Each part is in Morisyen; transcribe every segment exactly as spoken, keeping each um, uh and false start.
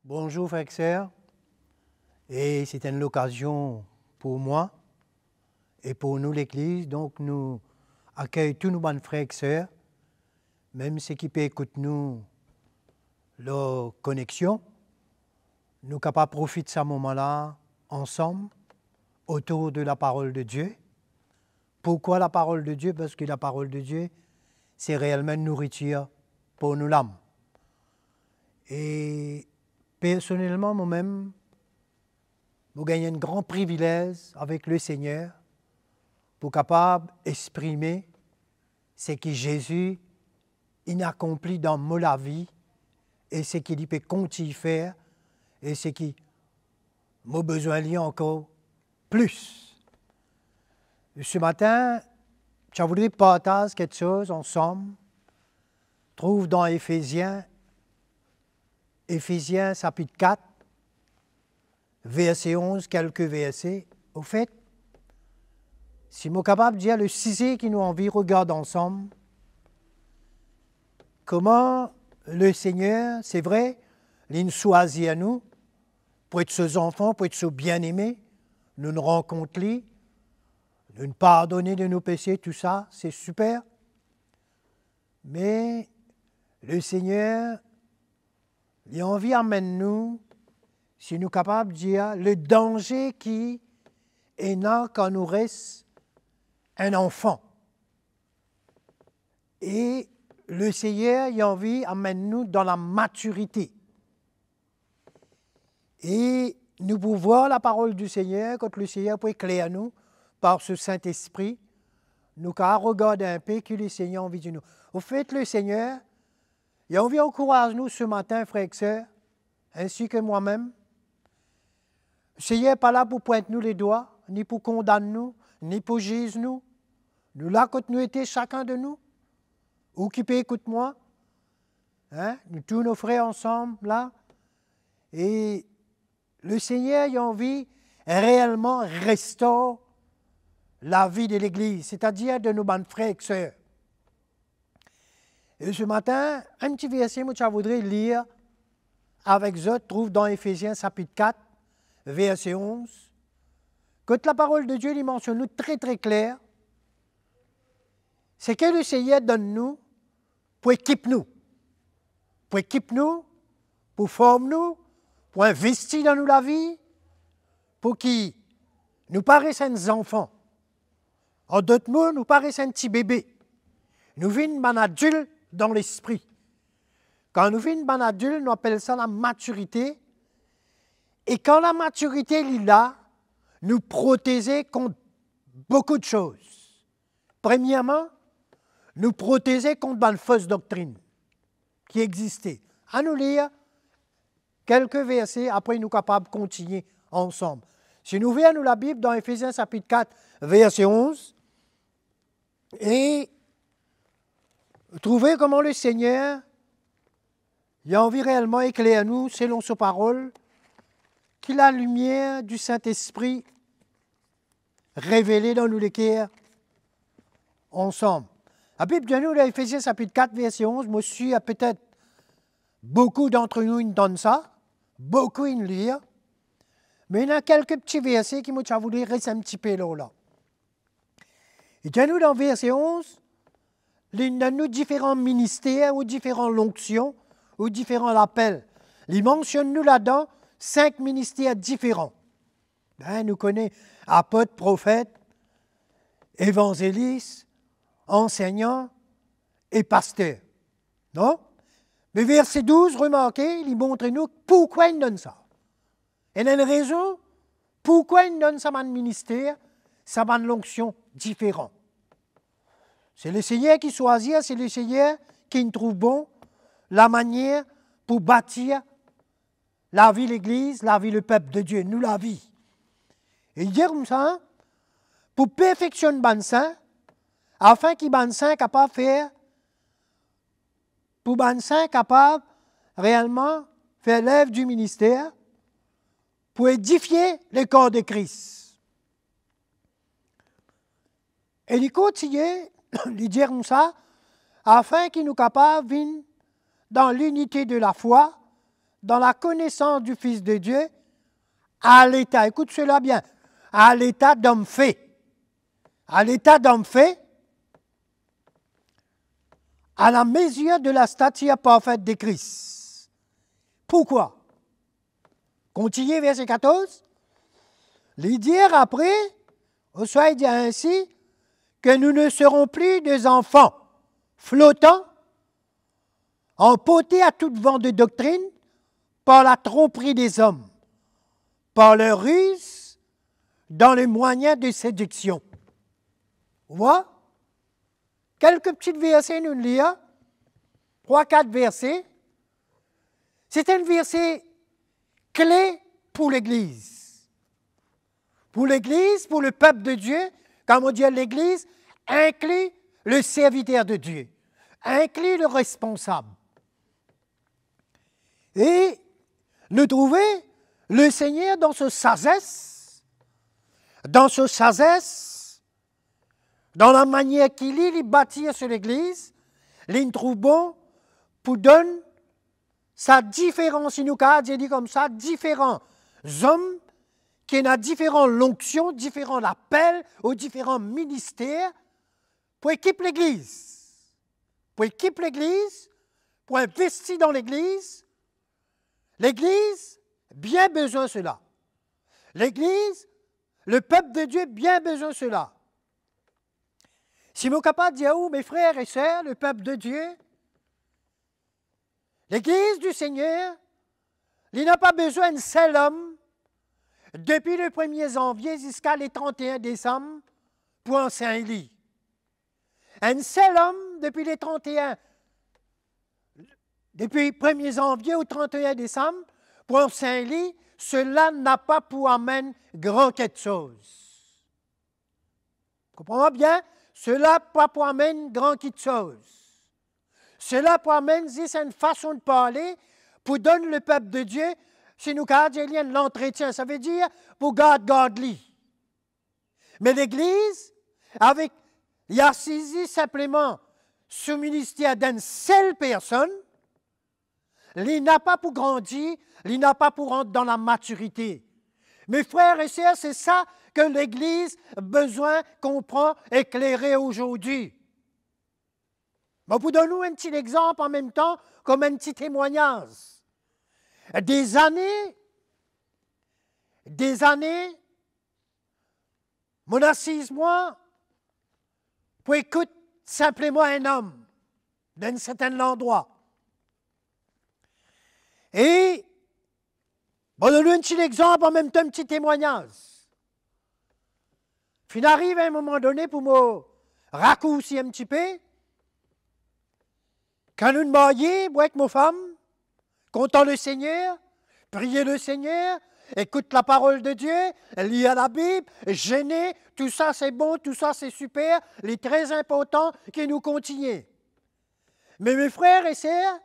Bonzour frer ek ser, e se enn lokazion pou mwa e pou nou legliz, donk nou akey tou nou bann frer ek ser, mem seki pe ekout nou lor koneksion, nou kapav profit sa moman la ansam otour de laparol de Die. Pourkwa laparol de Die? Parski laparol de Die, se reelman nouritir pou nou lam. E personelman, momem, mo gagn enn gran privilez avek Lesegner pou kapav exprime seki Zezi inn akonpli dan mo lavi e seki li pe kontign fer e seki mo bizin li ankor plis. Se matin, ti a voudri partaz kiksoz ansam, trouv dan Efezien, Efezien sapit kat, verse onz, kelke verse. Anfet, si mo kapav dir, le size ki nou anvi regard ansam, kouma Lesegner, se vre, li'nn swazir nou pou et so zanfan, pou et so bieneme, nou'nn rankont li, nou'nn pardone de nou pese, tou sa, se siper. Me Lesegner, li anvi amenn nou, si nou kapav dir, le danze ki ena kan nou res enn anfan. E Lesegner, li anvi amenn nou dan lamatirite. E nou pou vwar laparol di Segner, kot Lesegner pou ekler nou par so Sintespri, nou kapav regard inpe ki Lesegner anvi dir nou. Anfet, Lesegner, li anvi ankouraz nou se matin, frer ek ser, insi ki mwa mem. Segner pa la pou pwint nou ledwa, ni pou kondann nou, ni pou ziz nou. Nou la kot nou ete, sakenn de nou, ou ki pe ekout mwa, hein, nou tou nou frer ansam la, e Lesegner, li anvi reelman restor lavi de legliz, setadir de nou bann frer ek ser. E se matin, enn ti verse mo ti a voudri lir avek zot, trouv dan Efezien sapit kat, verse onz, kot laparol de Die, li mansionn nou tre, tre kler, seki Lesegner donn nou pou ekip nou. Pou ekip nou, pou form nou, pou investi dan nou lavi, pou ki nou pa res enn zanfan. An dot mo, nou pa res enn ti bebe. Nou vinn bann adilt dan lespri. Kan nou vinn bann adilt, nou apel sa lamatirite. E kan lamatirite li la, nou proteze kont boukou de soz. Premierman, nou proteze kont bann fos doktrin ki existe. Anou lir kelke verse, apre nou kapav kontigne ansam. Si nou ouver nou Labib dan Efezien sapit kat, verse onz, e trouve kouma Lesegner, li anvi reelman ekler nou selon so parol, ki lalimier di Sintespri revele dan nou leker ansam. Labib dir nou, dan Efezien sapit kat, verse onz, mo sir petet boukou dantre nou inn tann sa, boukou inn lir, me ena kelke pti verse ki mo ti a voudri res enn tipe lor la. Li dir nou dan verse onz, li donn nou diferan minister ou diferan lonksion ou diferan lapel. Li mansionn nou ladan sink minister diferan. Be, nou kone apot, profet, evanzelis, ansegnan e paster. Non? Me verse douz, remarke, li montre nou pourkwa inn donn sa. Ena enn rezon pourkwa inn donn sa bann minister, sa bann lonksion diferan. Se Lesegner ki swazir, se Lesegner ki'nn trouv bon lamanier pou batir lavi legliz, lavi lepep de Die, nou lavi. E li dir koumsa, pou perfeksionn bann sin, afin ki bann sin kapav fer, pou bann sin kapav reelman fer lev di minister, pou edifie lekor de Kris. E li kontigne, li dir koumsa, afin ki nou kapav vinn dan linite de lafwa, dans la connaissance du Fils de Dieu, à l'état, écoute cela bien, à l'état d'homme fait. À l'état d'homme fait, à la mesure de la stature parfaite de Christ. Pourquoi? Kontigne, verse katorz. Li dir apre, oswa li dir ainsi, que nous ne serons plus des enfants flottants, emportés à tout vent de doctrine par la tromperie des hommes, par leurs ruses, dans les moyens de séduction. Ou vwa? Kelke ti verse nou lir, trwa, kat verse. Se enn verse kle pou legliz. Pou legliz, pou lepep de Die, kan mo dir legliz, inkli le serviter de Die, inkli le responsab. E nou trouve Lesegner dan so sazes, dan so sazes, dan lamanier ki li, li batir so legliz, li trouv bon pou donn sa diferan, si nou kapav dir li koumsa, diferan zom ki ena diferan lonksion, diferan lapel ou diferan minister pou ekip legliz. Pou ekip legliz, pou investi dan legliz. Legliz bien bezwin sela. Legliz, lepep de Die bien bezwin sela. Si mo kapav dir ou, mes frères et sœurs, lepep de Die, legliz di Segner, li napa bezwin enn sel om, depi le premie zanvie ziska le trant-e-enn desam, pou ansegn li. Enn sel om, depi le trant-e-enn, depi premie zanvie ou trant-e-enn desam, pou ansegn li, sela napa pou amenn gran kiksoz. Konpran mwa bien? Sela pa pou amenn gran kiksoz. Sela pou amenn zis enn fason de parle pou donn lepep de Die, si nou kapav dir li, enn lantretien, savedir pou gard, gard li. Me legliz, avek, li asize sinpleman sou minister d'enn sel personn, li napa pou grandi, li napa pou rant dan lamatirite. Mes frères et sœurs, se sa ki legliz bizin konpran e klere azordi. Mo pou donn ou enn ti lexanp anmemtan, kouma enn ti temwagnaz. Dezane, dezane, mo asiz mwa pou ekout sinpleman enn om dan enn sertin landrwa. E mo donn ou enn ti lexanp, anmemtan enn ti temwagnaz. Finn ariv enn moman done pou mo rakoursi enn tipe. Kan nou marye, mwa ek mo fam, kontan Lesegner, priye Lesegner, ekout laparol de Die, lir Labib, zene, tou sa se bon, tou sa se siper, li tre inportan ki nou kontigne. Me, mes frères et sœurs,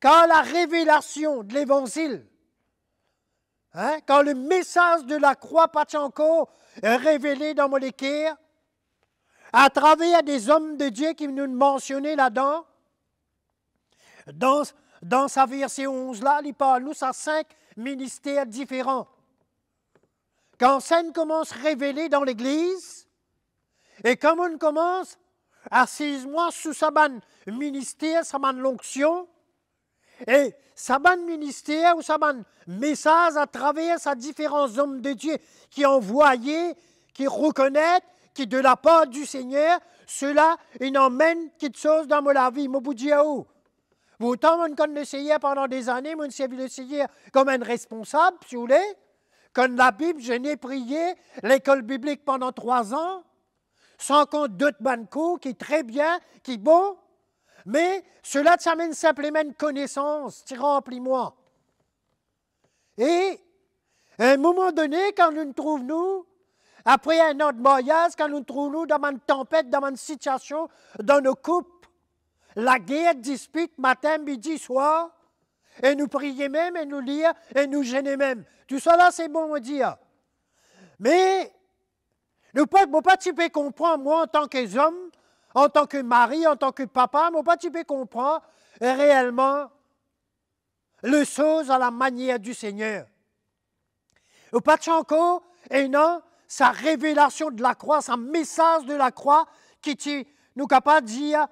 kan larevelasion de levanzil, hein, kan lemesaz de lakrwa pa ti ankor revele dan mo leker, atraver de zom de Die ki nou mansione ladan, dan, dan sa verse onz la, li parl nou sa sink minister diferan. Kan sa inn koumans revele dan legliz, e kan mo'nn koumans asiz mwa sou sa bann minister, sa bann lonksion, e sa bann minister ou sa bann mesaz atraver sa diferan zom de Die ki anvwaye, ki rekonet ki de lapar di Segner, sela inn amenn kiksoz dan mo lavi, mo pou dir ou. Pourtan, mo'nn konn Lesegner pandan dezane, mo'nn servi Lesegner kouma enn responsab, si ou le, konn Labib, zene, priye, lekol biblik pandan trwa an, san kont dot bann kour ki tre bien, ki bon, me sela ti amenn sinpleman enn konesans, ti ranpli mwa. E, a enn moman done, kan nou trouv nou, apre enn an de maryaz, kan nou trouv nou dan bann tanpet, dan bann sitiasion, dan nou koup, lager, dispit, matin, midi, swar, e nou priye mem, e nou lir, e nou zene mem. Tousala se bon, mo dir. Me, nou pa, mo pa ti pe konpran, mwa, antan ki zom, antan ki mari, antan ki papa, mo pa ti pe konpran, reelman, les choses à la manière du Seigneur. Ou pa ti ankor ena sa revelasion de lakrwa, sa mesaz de lakrwa ki ti, nou kapav dir,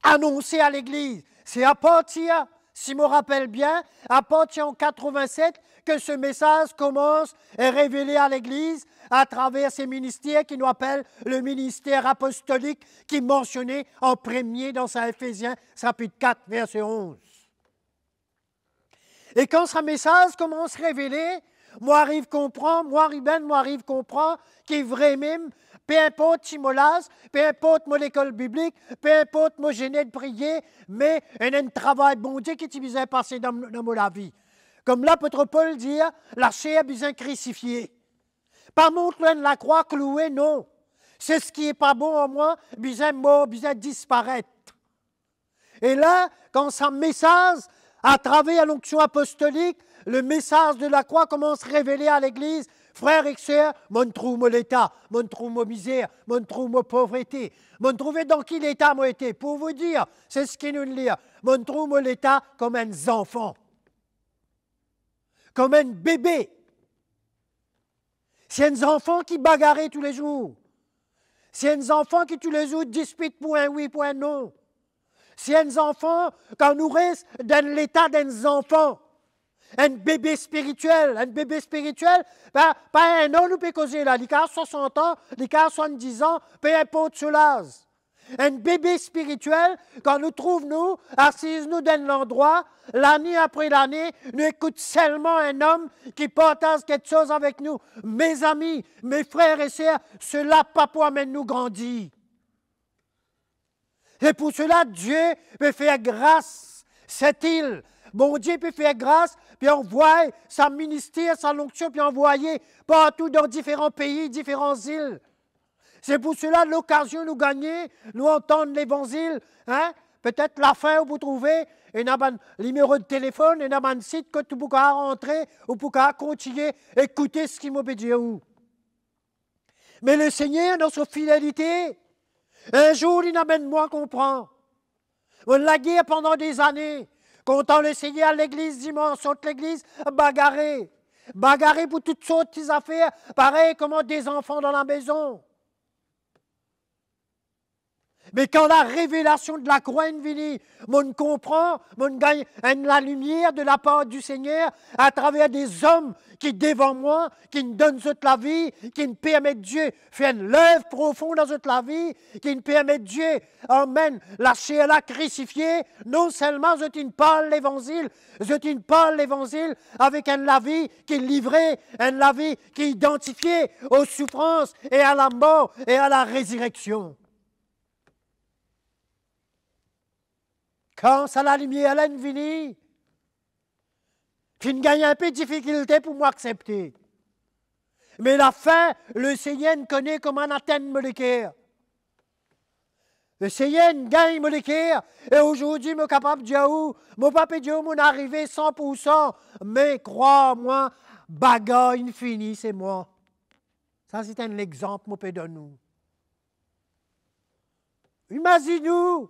anonse a legliz. Se apartir, si mo rapel bien, apartir an katrevin-set ke se mesaz koumans revele a legliz atraver se minister ki nou apel le minister apostolik ki mansione an premie dan sa Efezien sapit kat verse onz. E kan sa mesaz koumans revele, mo ariv konpran, mo ariv benn, mo ariv konpran ki vremem, pe inport ki mo laz, pe inport mo lekol biblik, pe inport mo zene, priye, me ena enn travay Bondie ki ti bizin pase dan, dan mo lavi. Kouma lapot Pol dir, laser bizin krisifie. Pa mont lor enn lakrwa kloue, non. Seki pa bon an mwa bizin mor, bizin disparet. E la, kan sa mesaz, atraver lonksion apostolik, le mesaz de lakrwa koumans revele a legliz, frer ek ser, mo'nn trouv mo leta, mo'nn trouv mo mizer, mo'nn trouv mo povrete, mo'nn trouve dan ki leta mo ete. Pou vous dire, seki nou'nn lir, mo'nn trouv mo leta kouma enn zanfan, kouma enn bebe. Si enn zanfan ki bagare toulezour. Si enn zanfan ki toulezour dispit pou enn wi, pou enn non. Si enn zanfan, kan nou res dan enn leta d'enn zanfan, enn bebe spiritiel, enn bebe spiritiel, pa, pa enn an nou pe koze la, li kapav swasant an, li kapav swasann-diz an, pe inport so laz. Enn bebe spiritiel, kan nou trouv nou asiz nou dan enn landrwa, lane apre lane, nou ekout selman enn om ki partaz kiksoz avek nou. Mezami, me frer e ser, sela pa pou amenn nou grandi. Se pou sela Die pe fer gras, setil. Bondie pe fer gras, pe anvoy sa minister, sa lonksion, pe anvoye partou dan diferan pei, diferan zil. Se pou sela lokazion nou gagne, nou antann levanzil, hein? Petet lafin ou pou trouve, ena bann nimero telefonn, ena bann sit kot ou pou kapav rantre, ou pou kapav kontigne ekoute seki mo pe dir ou. Me Lesegner dan so fidelite, enn zour li amenn mwa konpran. Mo lager pandan dezane, kontan Lesegner, al legliz dimans, sort legliz, bagare. Bagare pou tou sort ti zafer, parey kouma de zanfan dan lamezon. Me kan larevelasion de lakrwa inn vini, mo'nn konpran, mo'nn gagn enn lalimier de lapar di Segner atraver de zom ki devan mwa, ki'nn donn zot lavi, ki'nn permet Die fer enn lev profon dan zot lavi, ki'nn permet Die amenn laser la krisifie. Non selman zot inn parl levanzil, zot inn parl levanzil avek enn lavi ki livre, enn lavi ki idantifie o soufrans e a lamor e a larezireksion. Kan sa lalimier la inn vini, finn gagn inpe difikilte pou mo aksepte. Me lafin, Lesegner inn kone kouma inn atenn mo leker. Lesegner inn gagn mo leker, e azordi mo kapav dir ou, mo pa pe dir ou mo'nn arive san pou san, me krwar mwa, bagar inn fini, se mwa. Sa se enn lexanp mo pe donn ou. Imazinn ou,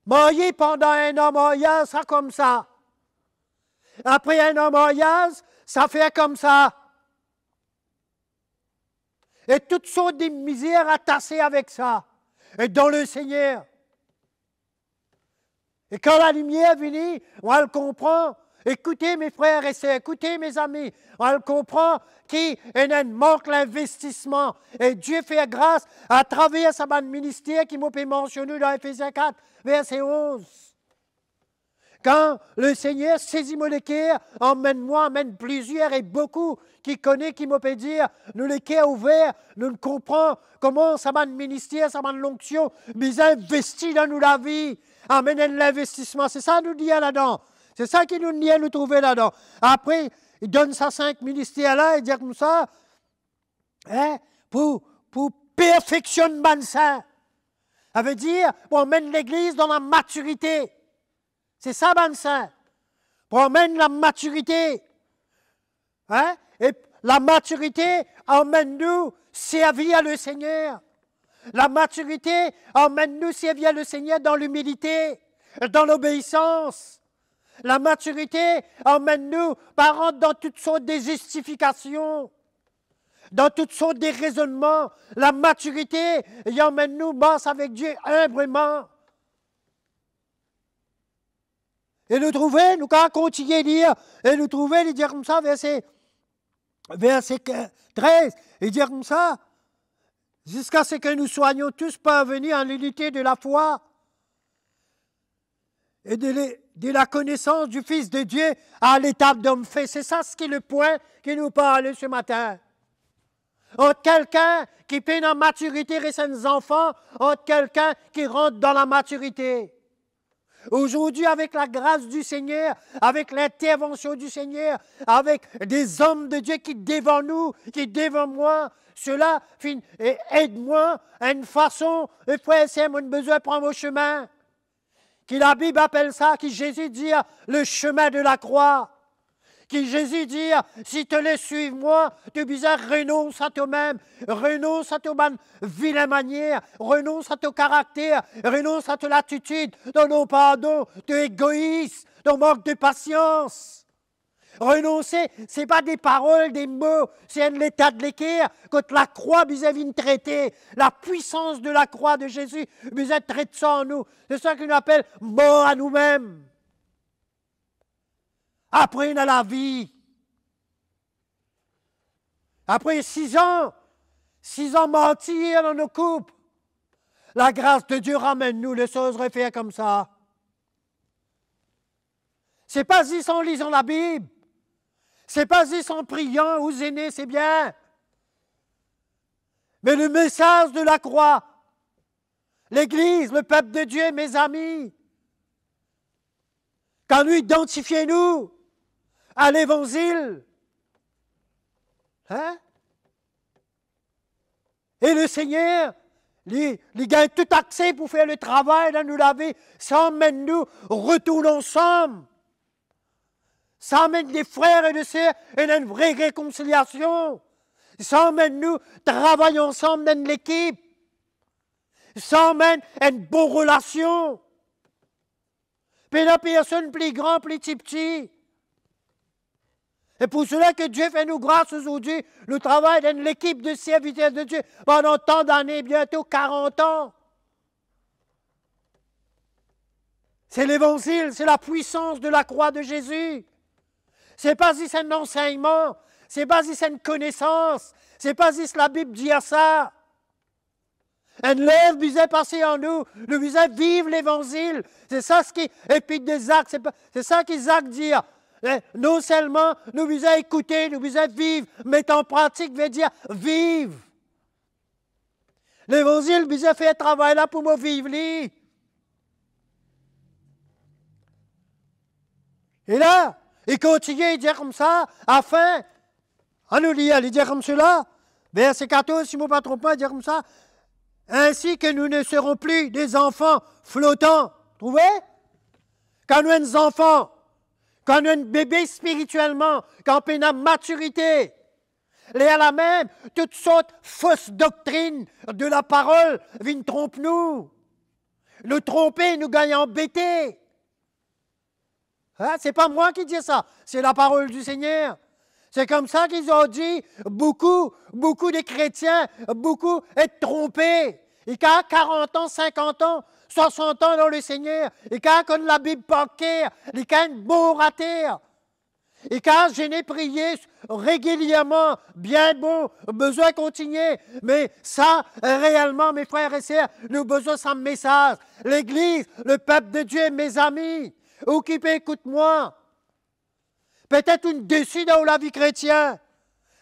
marye pandan enn an maryaz, sa koumsa. Apre enn an maryaz, sa fer koumsa. E tou sort de mizer atase avek sa. E dan Lesegner. E kan lalimier vini, ou al konpran, ekoute me frer e ser, ekoute mezami, ou al konpran ki ena enn mank linvestisman. E Die fer gras atraver sa bann minister ki mo pe mansione dan Efezien kat, verse onz. Kan Lesegner sezi mo leker, amenn mwa, amenn plizier e boukou ki kone ki mo pe dir, nou leker ouver, nou konpran kouma sa bann minister, sa bann lonksion bizin investi dan nou lavi, amenn enn linvestisman. Se sa nou lir ladan. Se sa ki nou lir, nou trouve ladan. Apre, li donn sa sink minister la, li dir koumsa, hein, pou, pou perfeksionn bann sin. Savedir, pou amenn legliz dan lamatirite. Se sa bann sin. Pou amenn lamatirite. Hein? E lamatirite amenn nou servi a Lesegner. Lamatirite amenn nou servi a Lesegner dan limilite, dan lobeisans. Lamatirite amenn nou pa rant dan tout sort de zistifikasion, dan tout sort de rezonnman. Lamatirite, li amenn nou mars avek Die inbleman. E nou trouve, nou kapav kontigne lir, e nou trouve, li dir koumsa, verse, verse trez, li dir koumsa, ziska se ke nou soyons tous parvenus à l'unité de la foi et de le-, de la connaissance du Fils de Dieu, à l'état d'homme fait. Se sa ki le pwin ki nou parle ce matin. Ant kelkenn ki pena matirite, res enn zanfan, ant kelkenn ki rant dan lamatirite. Aujourd'hui, avec la grâce du Seigneur, avec l'intervention du Seigneur, avec des hommes de Dieu qui devant nous, qui devant moi, cela finn, eh, ed mwa enn fason, eh, frer e ser, mo bizin pran mo semin. Ki Labib apel sa, ki Zezi dir, le chemin de la croix. Ki Zezi dir, si to le swiv mwa, to bizin renons a tomem, renons a to bann vilin manier, renons a to karakter, renons a to latitid, to non-pardon, to egois, to mank de pasians. Renonse, se pa de parol, de mo, se enn leta de leker, kot lakrwa bizin vinn trete. Lapwisans de lakrwa de Zezi bizin tret sa an nou. Se sa ki nou apel mor a noumem. Apre, ena lavi. Apre sizan, sizan martir dan nou koup, lagras de Die ramenn nou, lesoz refer koumsa. Se pa zis an lizan Labib, se pa zis an priyan ou zene, se bien. Me lemesaz de lakrwa, Legliz, lepep de Die, mezami, kan nou idantifie nou a Levanzil, hein? E Lesegner, li, li gagn tou akse pou fer letravay dan nou lavi, sa amenn nou retourn ansam. Sa amenn de frer e de ser ena enn vre rekonsiliasion. Sa amenn nou travay ansam dan enn lekip. Sa amenn enn bon relasion. Pena personn pli gran, pli tipti. E pou sela ke Die fer nou gras azordi, nou travay dan enn lekip de serviter de Die pandan tan dane, biento karant an. Se Levanzil, se lapwisans de lakrwa de Zezi. Se pa zis enn ansegnman, se pa zis enn konesans, se pa zis Labib dir sa. Enn lev bizin pase an nou, nou bizin viv Levanzil. Se sa ki Epit de Zak, se pa, se sa ki Zak dir. E non selman nou bizin ekoute, nou bizin viv, met an pratik, vedir viv. Levanzil bizin fer travay la pou mo viv li. E la, li kontigne, li dir koumsa, afin, anou lir, li dir koumsala, verse katorz, si mo pa tronp mwa, li dir koumsa, ainsi que nous ne serons plus des enfants flottants. Trouve? Kan nou enn zanfan, kan nou enn bebe spiritielman, kan pena matirite, lerla mem, tout sort fos doktrinn de laparol vinn tronp nou. Nou tronpe, nou gagn anbete. Hein, se pa mwa ki dir sa, se laparol di Segner. Se koumsa ki zordi boukou, boukou de kretien, boukou et tronpe. Li kapav karant an, sinkant an, swasant an dan Lesegner, li kapav konn Labib par ker, li kapav enn bon orater. Li kapav zene, priye regilierman, bien bon, bizin kontigne. Me sa, reelman, me frer e ser, nou bizin sa mesaz. Legliz, lepep de Die, mezami, ou ki pe ekout mwa, petet ou'nn desi dan ou lavi kretien,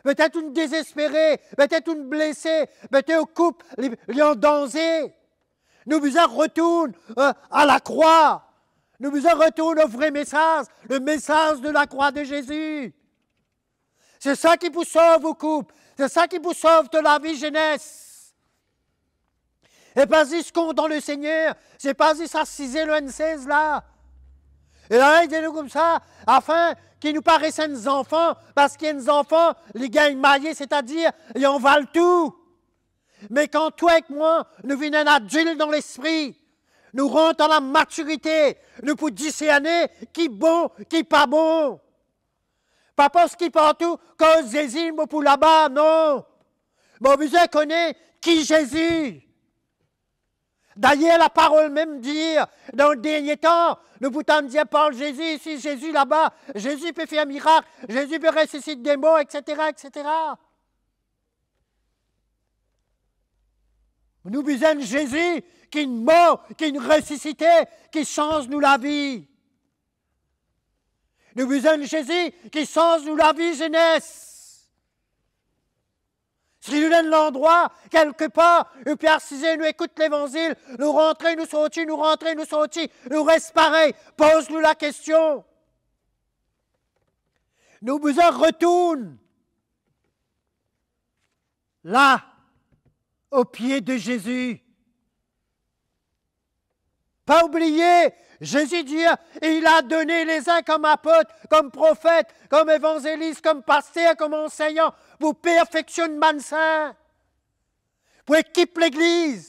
petet ou'nn dezespere, petet ou'nn blese, petet ou koup li, li an danze. Nou bizin retourn, eh, a lakrwa. Nou bizin retourn o vre mesaz, lemesaz de lakrwa de Zezi. Se sa ki pou sov ou koup, se sa ki pou sov to lavi, zenes. E pa zis kontan Lesegner, se pa zis asize lor enn sez la. E la, li dir nou koumsa, afin ki nou pa res enn zanfan, parski enn zanfan, li gagn maye, setadir, li anval tou. Me kan twa ek mwa, nou vinn enn adilt dan lespri, Nou rant dan lamatirite, nou pou diserne ki bon, ki pa bon. Pa parski partou koz Zezi, mo pou laba, non. Mo bizin kone ki Zezi. Dayer, laparol mem dir, dan dernie tan, nou pou tann dir parl Zezi isi, Zezi laba, Zezi pe fer mirak, Zezi pe resisit demon, etsetera, etsetera. Nou bizin Zezi ki'nn mor, ki'nn resisite, ki sanz nou lavi. Nou bizin Zezi ki sanz nou lavi, zenes. Si nou dan enn landrwa, kelkepar, nou pe asize, nou ekout levanzil, nou rantre, nou sorti, nou rantre, nou sorti, nou res parey, poz nou lakestion. Nou bizin retourn la, o pie de Zezi. Pa oubliye, Zezi dir, il a donné les uns comme apôtres, comme prophètes, comme évangélistes, comme pasteurs, comme enseignants, pou perfeksionn bann sin, pou ekip legliz,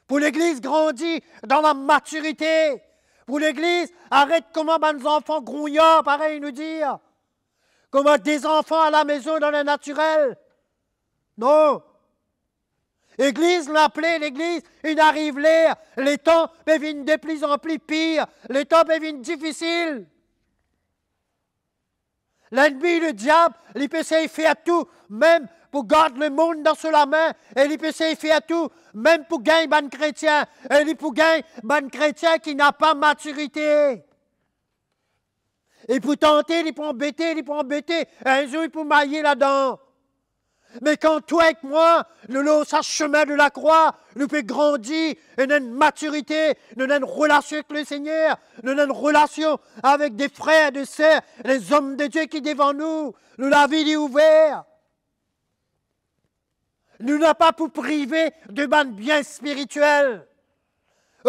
pou legliz grandi dan lamatirite, pou legliz aret kouma bann zanfan grougnar, parey nou dir, kouma de zanfan alamezon dan lanatirel. Non. Legliz, nou apele legliz, inn ariv ler, letan pe vinn deplizanpli pir, letan pe vinn difisil. Lennmi, lediab, li pe sey fer tou, mem pou gard lemonn dan so lame, e li pe sey fer tou, mem pou gagn bann kretien, e li pou gagn bann kretien ki napa matirite. Li pou tante, li pou anbete, li pou anbete, enn zour li pou maye ladan. Me kan twa ek mwa, nou lor sa sime de lakrwa, nou pe grandi, ena enn matirite, nou ena enn relasion ek Lesegner, nou ena enn relasion avek de frer, de ser, lezom de Die ki devan nou, nou lavi li ouver. Nou napa pou prive de bann bien spiritiel.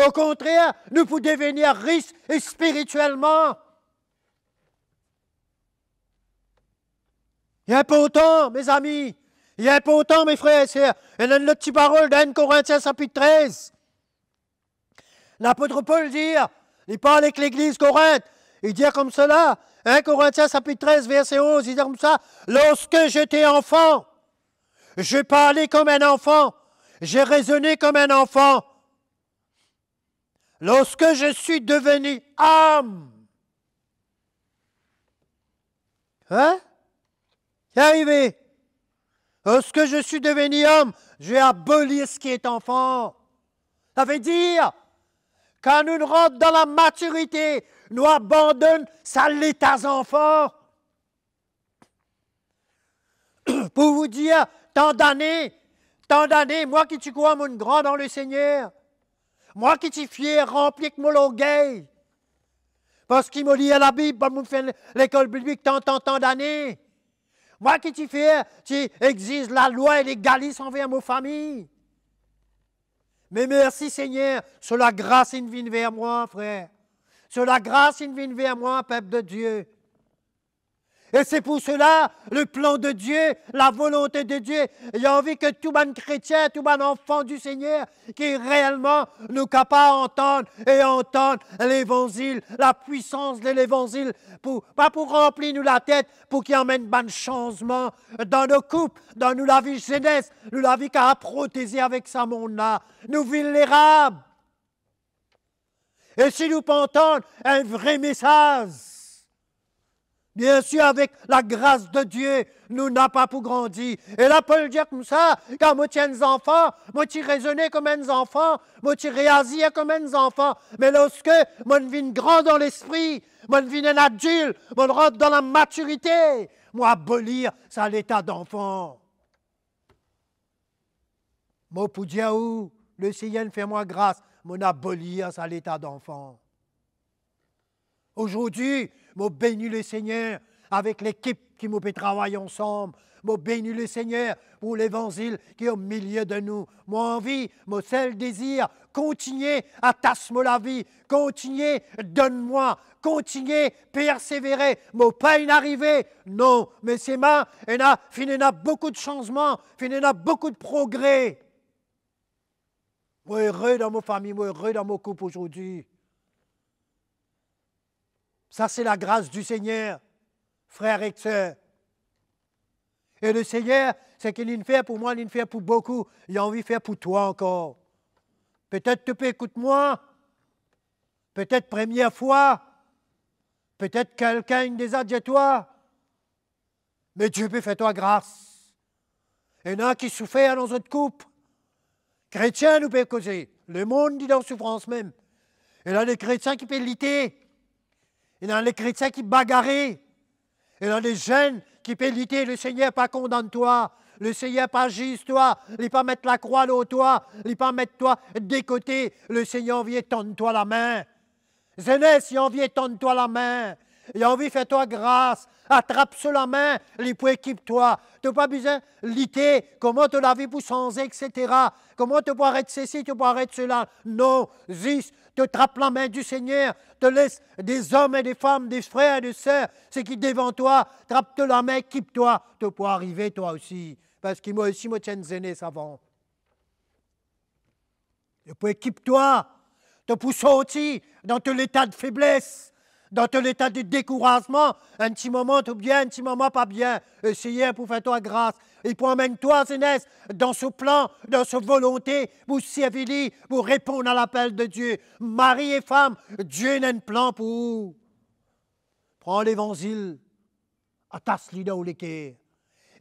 Okontrer, nou pou devenir ris spiritielman. Li inportan, mezami. Li inportan, me frer e ser. Ena enn lot ti parol dan enn Korintien sapit trez. Lapot Pol dir, li parl ek legliz Korint, li dir koumsa la, enn Korintien sapit trez, verse onz, li dir koumsa, lorsque j'étais enfant, j'ai parlé comme un enfant, j'ai raisonné comme un enfant. Lorsque je suis devenu homme, hein? Ki arive? Lorsque je suis devenu homme, j'ai aboli ce qui est enfant. Savedir, kan nou rant dan lamatirite, nou abandonn sa leta zanfan. Pou vous dire, tan dane, tan dane, mwa ki ti krwar mo'nn gran dan Lesegner, mwa ki ti fier, ranpli ek mo lorgey, parski mo lir Labib, bann mo'nn fer lekol biblik tan, tan, tan dane. Mwa ki ti fier, ti exiz lalwa e legalis anver mo fami. Me mersi Segner, so lagras inn vinn ver mwa, frer. So lagras inn vinn ver mwa, pep de Die. Et c'est pour cela, le plan de Dieu, la volonté de Dieu, li anvi ki tou bann kretien, tou bann zanfan di Segner, ki reelman nou kapav antann e antann levanzil, lapwisans de levanzil, pou, pa pou ranpli nou latet, pou ki amenn bann sanzman dan nou koup, dan nou lavi zenes, nou lavi kapav proteze avek sa monn la. Nou vilnerab. E si nou pa antann enn vre mesaz, biensir, avek lagras de Die, nou napa pou grandi. E la Pol dir koumsa, kan mo ti enn zanfan, mo ti rezone kouma enn zanfan, mo ti reazir kouma enn zanfan. Me lorski mo'nn vinn gran dan lespri, mo'nn vinn enn adilt, mo'nn rant dan lamatirite, mo abolir sa leta danfan. Mo pou dir ou, Lesegner inn fer mwa gras, mo'nn abolir sa leta danfan. Azordi, mo beni Lesegner avek lekip ki mo pe travay ansam. Mo beni Lesegner pou levanzil ki omilie de nou. Mo anvi, mo sel dezir, kontigne atas mo lavi, kontigne donn mwa, kontigne persevere. Mo pa inn arive, non, me selman ena, finn ena boukou de sanzman, finn ena boukou de progre. Mo ere dan mo fami, mo ere dan mo koup azordi. Sa se lagras di Segner, frer ek ser. E Lesegner, seki li'nn fer pou mwa, li'nn fer pou boukou, li anvi fer pou twa ankor. Petet to pe ekout mwa, petet premie fwa, petet kikenn inn deza dir twa, me Dieu pe fer twa gras. Ena ki soufer dan zot koup. Kretien nou pe koze, lemond li dan soufrans mem. Ena de kretien ki pe lite. Ena de kretien ki bagare. Ena de zenn ki pe lite. Lesegner pa kondann twa. Lesegner pa ziz twa. Li pa met lakrwa lor twa. Li pa met twa de kote. Lesegner anvi tann twa lame. Zenes, li anvi tann twa lame, li anvi fer twa gras, atrap so lame, li pou ekip twa. To pa bizin lite, kouma to lavi pou sanze, et cetera. Kouma to pou aret sesi, to pou aret sela. Non, zis, to trap lame di Segner, to les dezom e de fam, de frer, de ser, seki devan twa, trap to lame, ekip twa, to pou arive twa osi. Parski mwa osi, mo ti enn zenes avan. Li pou ekip twa. To pou sorti dan to leta de febles, dan to leta de dekourazman. Enn ti moman to bien, enn ti moman pa bien. Lesegner pou fer twa gras. Li pou amenn twa, zenes, dan so plan, dan so volonte, pou servi li, pou reponn a lapel de Dieu. Mari e fam, Dieu ena enn plan pou ou. Pran Levanzil, atas li dan ou leker.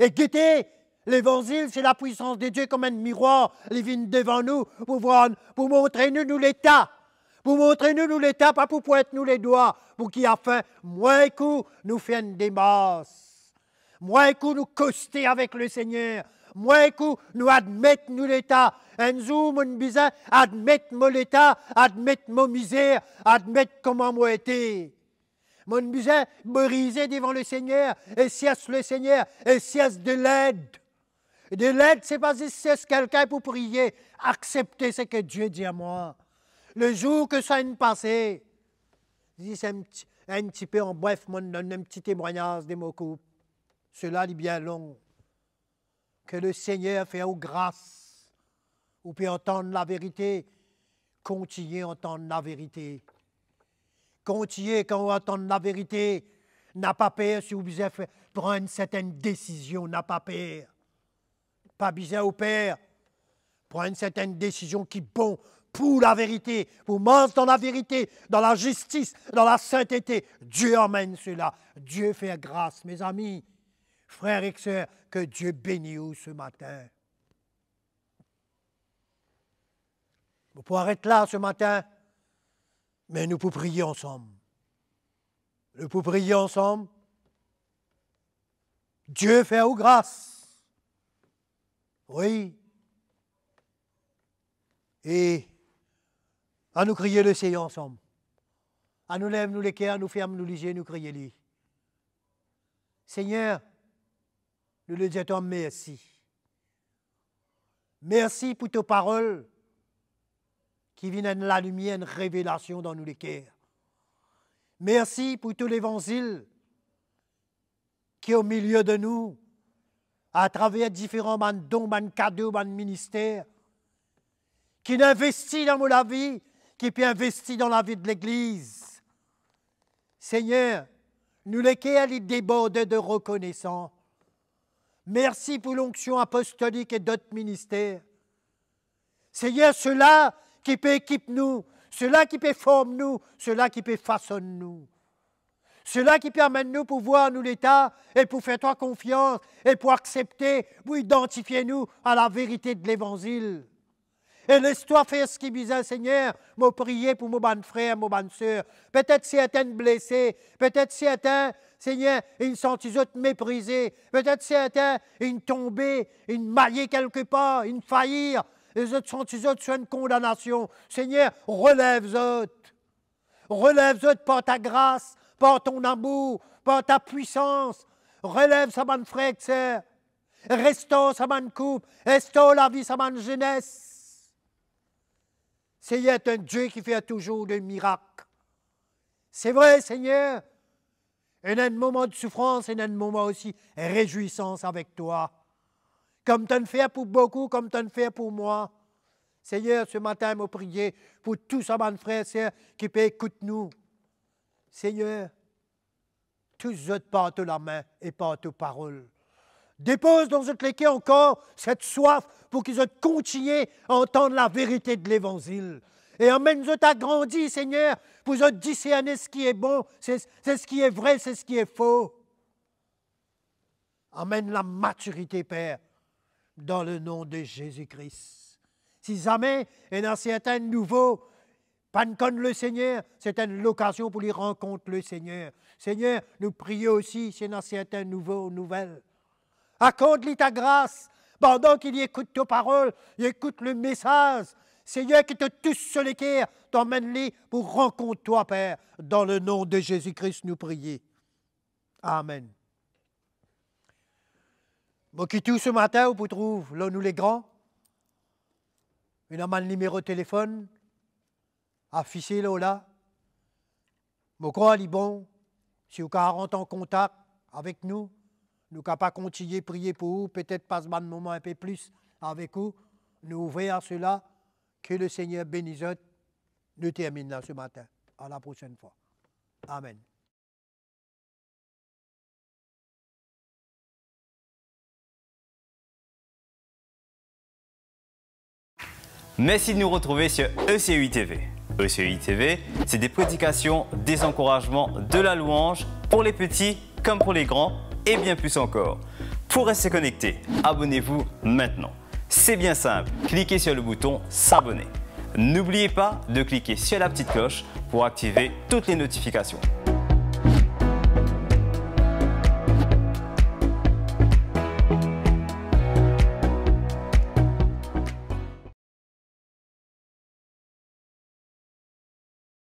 E gete, Levanzil, se lapwisans de Dieu kouma enn mirwar, li vinn devan nou pou vwar, pou montre nou nou leta. Pou montre nou nou leta, pa pou pwint nou ledwa, pou ki afin, mwa ek ou, nou fer enn demars. Mwa ek ou, nou koste avek Lesegner. Mwa ek ou, nou admet nou leta. Enn zour, monn bizin admet mo leta, admet mo mizer, admet kouma mo ete. Monn bizin brize devan Lesegner e sers Lesegner e sers de led. De led, se pa zis sers kikenn pou priye, aksepte seki Dieu dir mwa. Lezour ki sa inn pase, zis enn ti, enn tipe an bref, monn donn enn ti temwagnaz de mo koup. Sela li bien long. Ki Lesegner fer ou gras. Ou pe antann laverite, kontigne antann laverite. Kontigne kan ou antann laverite, napa per si ou bizin fer, pran enn sertenn desizion, napa per. Pa bizin ou per. Pran enn sertenn desizion ki bon pou laverite, pou mars dan laverite, dan lazistis, dan lasintete. Dieu amenn sela. Dieu fer gras, mezami, frer ek ser, ki Dieu beni ou se matin. Nou pou aret la se matin, me nou pou priye ansam. Nou pou priye ansam. Dieu fer ou gras. Wi. E anou kriye Lesegner ansam. Anou lev nou leker, nou ferm nou lizie, nou kriye li. Segner, nou le dir twa mersi. Mersi pou to parol ki vinn enn lalimier, enn revelasion dan nou leker. Mersi pou to Levanzil ki omilie de nou, atraver diferan bann don, bann kado, bann minister, ki inn investi dan mo lavi, ki pe investi dan lavi de Legliz. Segner, nou leker li deborde de rekonesan. Mersi pou lonksion apostolik e dot minister. Segner, sela ki pe ekip nou, sela ki pe form nou, sela ki pe fasonn nou. Sela ki pe amenn nou pou vwar nou leta e pou fer twa konfians e pou aksepte, pou idantifie nou a laverite de Levanzil. E les twa fer seki bizin, Segner, mo priye pou mo bann frer, mo bann ser. Petet sertin blese, petet sertin, Segner, inn santi zot meprize, petet sertin inn tonbe, inn maye kelkepar, inn falir, e zot santi zot sou enn kondanasion. Segner, relev zot. Relev zot par ta gras, par ton amour, par ta pwisans. Relev sa bann frer ek ser. Restor sa bann koup, restor lavi sa bann zenes. Segner, to enn Die ki fer touzour de mirak. Se vre, Segner, ena enn moman de soufrans, ena enn moman osi rezwisans avek twa. Kouma to'nn fer pou boukou, kouma to'nn fer pou mwa. Segner, se matin, mo priye pou tou sa bann frer, ser ki pe ekout nou. Segner, tous zot par to lame e par to parol. Depoz dan zot leker ankor set swaf pou ki zot kontigne antann laverite de Levanzil. E amenn zot a grandi, Segner, pou zot diserne seki e bon, se, se seki e vre, se seki e fo. Amenn lamatirite, Per, dan le nom de Zezi Kris. Si zame ena sertin nouvo pa'nn konn Lesegner, se enn lokazion pou li rankont Lesegner. Segner, nou priye osi, si ena sertin nouvo, nouvel, akord li ta gras, pandan ki li ekout to parol, li ekout lemesaz. Segner, ki to tous so leker, to amenn li pou rankont twa, Per, dan le nom de Zezi Kris nou priye. Amen. Mo kit ou se matin, ou pou trouv lor nou lekran, ena bann nimero telefonn afise lor la. Mo krwar li bon, si ou kapav rant an kontak avek nou, nou kapav kontigne priye pou ou, petet pas bann moman inpe plis avek ou. Nou ouver a sela, ke Lesegner beni zot. Nou terminn la se matin. A la prosenn fwa. Amen. Merci de nous retrouver sur E C U I T V. E C U I T V, c'est des prédications, des encouragements, de la louange pour les petits comme pour les grands et bien plus encore. Pour rester connecté, abonnez-vous maintenant. C'est bien simple, cliquez sur le bouton s'abonner. N'oubliez pas de cliquer sur la petite cloche pour activer toutes les notifications.